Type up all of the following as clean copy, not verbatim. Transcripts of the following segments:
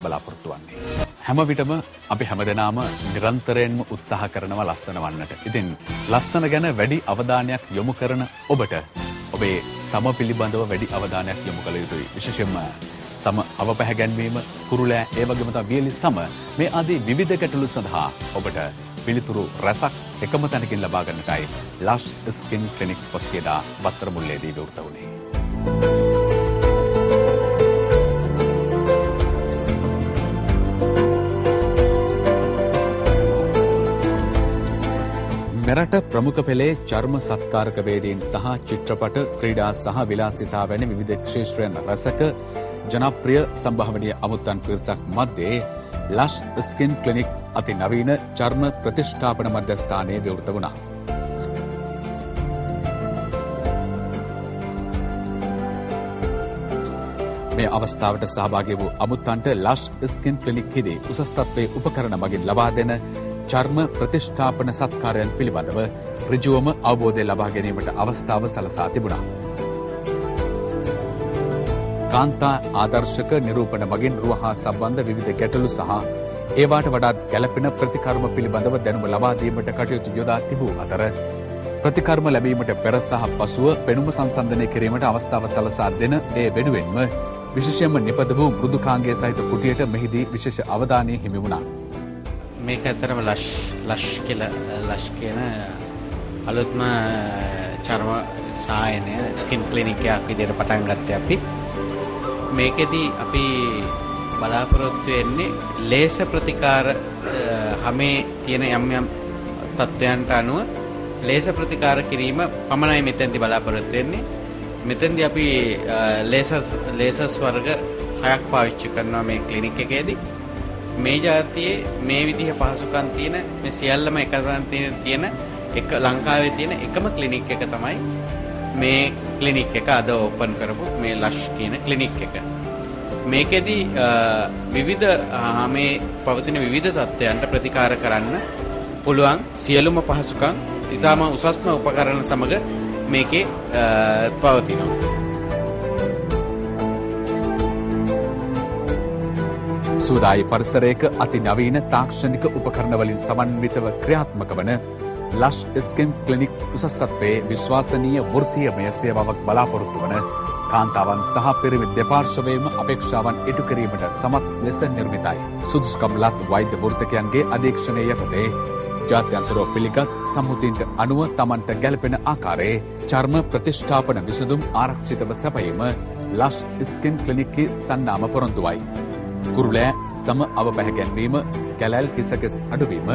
බලාපොරොත්තු වන්නේ. හැම විටම අපි හැමදෙනාම නිරන්තරයෙන්ම උත්සාහ කරනවා ලස්සන වන්නට. ඉතින් ලස්සන ගැන වැඩි අවධානයක් යොමු කරන ඔබට ඔබේ සම පිළිබඳව වැඩි අවධානයක් යොමු කළ යුතුයි. විශේෂයෙන්ම සම අවපැහැගැන්වීම, කුරුලෑ, ඒ වගේම තමයි වියලි සම මේ ආදී විවිධ ගැටලු සඳහා ඔබට පිළිතුරු රැසක් එකම තැනකින් ලබා ගන්නටයි ලෂ් ස්කින් ක්ලිනික් පසුගියදා බත්තරමුල්ලේදී විවෘත වුණේ. මෙරට ප්‍රමුඛ පෙළේ චර්ම සත්කාරක වේදීන් සහ චිත්‍රපට, ක්‍රීඩා සහ විලාසිතා වැනි විවිධ ක්ෂේත්‍රයන් රැසක ජනප්‍රිය සම්භාවනීය අමුත්තන් පිරිසක් මැද්දේ ලෂ් ස්කින් ක්ලිනික් අති නවීන චර්ම ප්‍රතිෂ්ඨාපන මධ්‍යස්ථානයේ විවෘත වුණා. මේ අවස්ථාවට සහභාගී වූ අමුත්තන්ට ලෂ් ස්කින් ක්ලිනික් හිදී උසස් තත්ත්වයේ උපකරණ මගින් ලබා දෙන චර්ම ප්‍රතිෂ්ඨාපන සත්කාරයන් පිළිබඳව ඍජුවම අවබෝධය ලබා ගැනීමට අවස්ථාව සලසා තිබුණා. කාන්තා ආදර්ශක නිරූපණ මගින් රුව හා සම්බන්ධ විවිධ ගැටලු සහ ඒවාට වඩාත් ගැළපෙන ප්‍රතිකර්ම පිළිබඳව දැනුම ලබා දීමට කටයුතු යොදා තිබූ අතර ප්‍රතිකර්ම ලැබීමට පෙර සහ පසුව පෙනුම සංසන්දනය කිරීමට අවස්ථාව සලසා දෙන ඒ වෙනුවෙන්ම විශේෂයෙන්ම නිපද වූ මෘදුකාංගය සහිත කුටියට මෙහිදී විශේෂ අවධානය හිමි වුණා. මේක ඇත්තටම ලෂ් කියලා ලෂ් කියන අලුත්ම චර්ම සායනය ස්කින් ක්ලිනික් එකක් විදිහට පටන් ගත්තේ අපි. මේකෙදි අපි බලාපොරොත්තු වෙන්නේ ලේස ප්‍රතිකාර හැමේ තියෙන යම් යම් තත්ත්වයන්ට අනුව ලේස ප්‍රතිකාර කිරීම පමණයි මෙතෙන්දි බලාපොරොත්තු වෙන්නේ. මෙතෙන්දි අපි ලේසර්ස් වර්ග 6ක් පාවිච්චි කරනවා මේ ක්ලිනික් එකේදී. මේ ජාතියේ මේ විදිහ පහසුකම් තියෙන මේ සියල්ලම එක තැන තියෙන එක ලංකාවේ තියෙන එකම ක්ලිනික් එක තමයි මේ ක්ලිනික් එක අද ඕපන් කරපු මේ ලෂ් කියන ක්ලිනික් එක. මේකෙදි විවිධ මේ පවතින විවිධ තත්ත්වයන්ට ප්‍රතිකාර කරන්න පුළුවන් සියලුම පහසුකම් ඉතාම උසස්ම උපකරණ සමග මේකේ පවතිනවා. සුවදායි පරිසරයක අති නවීන තාක්ෂණික උපකරණ වලින් සමන්විතව ක්‍රියාත්මක වන ලෂ් ස්කින් ක්ලිනික් උසස් තත්ත්වයේ විශ්වාසනීය වෘත්තීයමය සේවාවක් බලාපොරොත්තු වන කාන්තාවන් සහ පිරිමි දෙපාර්ශ්වයේම අපේක්ෂාවන් ඉටු කිරීමට සමත් ලෙස නිර්මිතයි. සුදුසුකම් ලත් වෛද්‍ය වෘත්තකයන්ගේ අධීක්ෂණය යටතේ ජාත්‍යන්තරව පිළිගත් සම්මුතීන්ට අනුව තමන්ට ගැලපෙන ආකාරයේ චර්ම ප්‍රතිෂ්ඨාපන විසඳුම් ආරක්ෂිතව සැපයීම ලෂ් ස්කින් ක්ලිනික්හි සන්නාම පොරොන්දුවයි. කුරුලෑ සම අවපැහැගැන්වීම, කැලැල් හිසකෙස් අඩුවීම,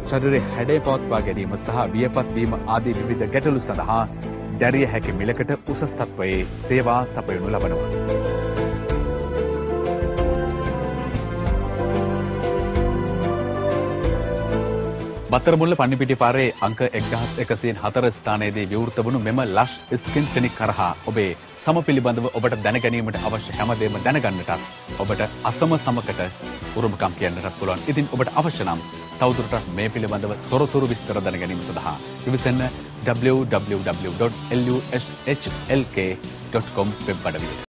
ශරීරයේ හැඩය පවත්වා ගැනීම සහ වියපත් වීම ආදී විවිධ ගැටලු සඳහා දැරිය හැකි මිලකට උසස් තත්ත්වයේ සේවා සපයනු ලබනවා. බත්තරමුල්ල පන්නිපිටි පාරේ අංක 1104 ස්ථානයේදී විවෘත වුණු මෙම ලෂ් ස්කින් ක්ලිනික් කරහා ඔබේ සම පිළිබඳව ඔබට දැන ගැනීමට අවශ්‍ය හැමදේම දැනගන්නටත් ඔබට අසම සමකට උරුමකම් කියන්නටත් පුළුවන්. ඉතින් ඔබට අවශ්‍ය නම් තවදුරටත් මේ පිළිබඳව තොරතුරු විස්තර දැන ගැනීම සඳහා විමසන්න www.lushlk.com web අඩවියට.